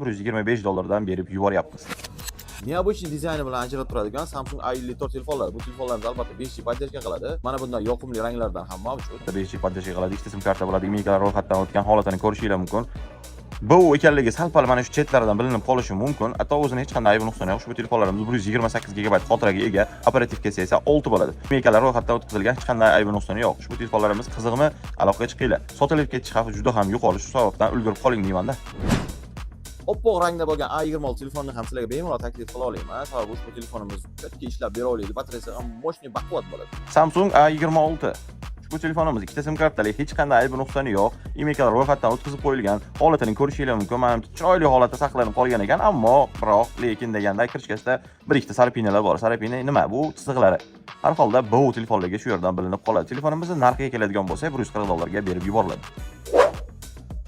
125 dollardan berib yuboryapmiz. Необычный dizayni bilan ajralib turadigan Samsung A54 telefonlar. Bu telefonlarimiz albatta 5G поддержка qiladi. Mana bundan yoqimli ranglardan ham mavjud. 5G поддержка qiladi, ikkita sim karta bo'ladi, IMEI ro'yxatdan o'tgan, holatini ko'rishinglar mumkin. Bu ekanligi sal-pal mana shu chetlaridan bilinib qolishi mumkin. Hatto o'zini hech qanday aybi nuqsoni yo'q. Ushbu telefonlarimiz 128 gigabayt xotiraga ega, оперативка si esa 6 bo'ladi. IMEI ro'yxatdan o'tkazilgan, hech qanday aybi nuqsoni yo'q. Ushbu telefonlarimiz qizig'mi? Aloqaga chiqinglar. Sotilib ketish xavfi juda ham yuqori, shu sababdan ulgurib qoling deymanda. Oppoq rangda bo'lgan A26 telefonni ham sizlarga bemalol taklif qila olaman. Sababi ushbu telefonimiz katta ishlab bera oladi. Batareyasi ham мощный, baquvvat bo'ladi. Samsung A26. Ushbu telefonimiz ikkita sim kartali, hech qanday aybi nuqsoni yo'q. IMEI ro'yxatdan o'tkazib qo'yilgan. Holatini ko'rishinglar mumkin. Manimcha, chiroyli holatda saqlanib qolgan ekan, ammo biroq lekin deganda крышка sida bir ikkita царапина lar bor. Царапина nima? Bu chiziqlari. Har holda bu telefonlarga shu yerdan bilinib qoladi. Telefonimizni narxiga keladigan bo'lsak, 140 dollarga berib yuboriladi.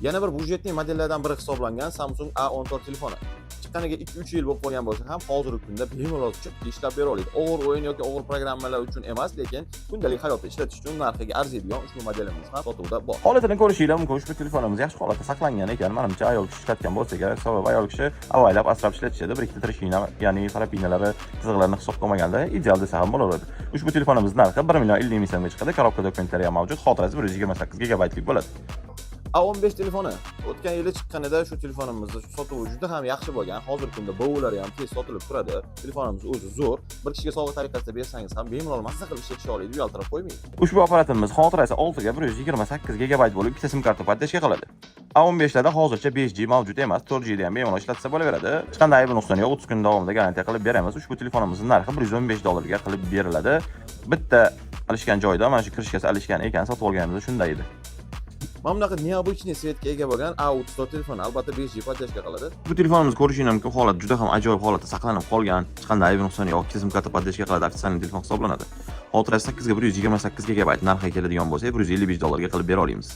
Yana bir бюджетный modellardan biri hisoblangan Samsung A14 telefoni. Chiqqaniga 2-3 yil bo'lib qolgan bo'lsa ham, hozirgi kunda bemalol chiqib ishlab bera oladi. Og'ir o'yin yoki og'ir programmalar uchun emas, lekin kundalik hayotda ishlatish uchun narxiga arziydigan ushbu modelimiz ham sotuvda bor. Holatini ko'rishinglar mumkin. Ushbu telefonimiz yaxshi holatda saqlangan ekan. Manimcha, ayol kishi ishlatgan bo'lsa kerak. Sababi ayol kishi avaylab, asrab ishlatishadi. Bir ikkita трещина, ya'ni царапина lari, chiziqlarni hisobga olmaganda ideal desa ham bo'laveradi. Ushbu telefonimiz narxi 1 million 50 ming so'mga chiqadi. Коробка dokumentlari ham mavjud. Xotirasi 128 gigabaytlik bo'ladi. A15 telefoni o'tgan yili chiqqanida shu telefonimizni sotuvi juda ham yaxshi bo'lgan. Hozirgi kunda BUlari ham tez sotilib turadi. Telefonimiz o'zi zo'r. Bir kishiga sovg'a tariqasida bersangiz ham bemalol mazza qilib ishlatisha oladi, uyaltirib qo'ymaydi. Ushbu apparatimiz xotirasi 6 ga 128 gigabayt bo'lib, ikkita sim karta поддержка qiladi. A15larda hozircha 5G mavjud emas, 4G da ham bemalol ishlatsa bo'laveradi. Hech qanday aybi nuqsoni yo'q, 30 kun davomida garantiya qilib beramiz. Ushbu telefonimizning narxi 115 dollarga qilib beriladi. Bitta alishgan joyda mana shu крышка si alishgan ekan, sotib olganimizda shunday edi. Mana bunaqa необычный цвет ga ega bo'lgan A34 telefoni albatta 5G поддержка qiladi. Bu telefonimiz ko'rishinglar mumkin, holat juda ham ajoyib holatda saqlanib qolgan. Hech qanday aybi nuqsoni yo'q. Ikkita sim karta поддержка qiladi, официальный telefon hisoblanadi. Xotirasi 8 ga 128 gigabayt, narxiga keladigan bo'lsak, 155 dollarga qilib bera olamiz.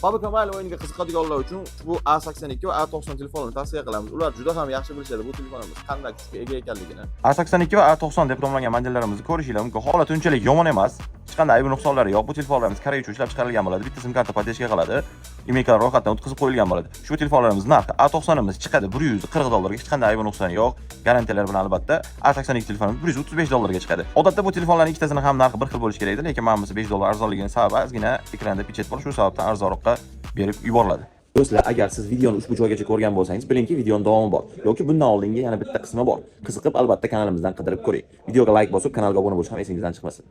PUBG Mobile o'yiniga qiziqadiganlar uchun ushbu A82 va A90 telefonini tavsiya qilamiz. Ular juda ham yaxshi bilishadi bu telefonimiz qanday kuchga ega ekanligini. A82 va A90 deb nomlangan modellarimizni ko'rishinglar mumkin. Holati unchalik yomon emas. Hech qanday aybi nuqsonlari yo'q. Bu telefonlarimiz Koreya uchun ishlab chiqarilgan bo'ladi. Bitta sim karta поддержка qiladi. IMEI ro'yxatdan o'tkazib qo'yilgan bo'ladi. Shu telefonlarimiz narxi A90imiz chiqadi 140 dollarga, hech qanday aybi nuqsoni yo'q. Garantiyalar bilan albatta. A82 telefonimiz 135 dollarga chiqadi. Odatda bu telefonlarning ikkitasini ham narxi bir xil bo'lishi kerak edi, lekin mana bunisi 5 dollar arzonligini sababi ozgina ekranda печать bor, shu sababdan arzonroqqa berib yuboriladi. Do'stlar, agar siz videoni ushbu joygacha ko'rgan bo'lsangiz, bilingki, videoning davomi bor yoki bundan oldingi yana bitta qismi bor. Qiziqib, albatta kanalimizdan qidirib ko'ring. Videoga like bosib, kanalga obuna bo'lish ham esingizdan chiqmasin.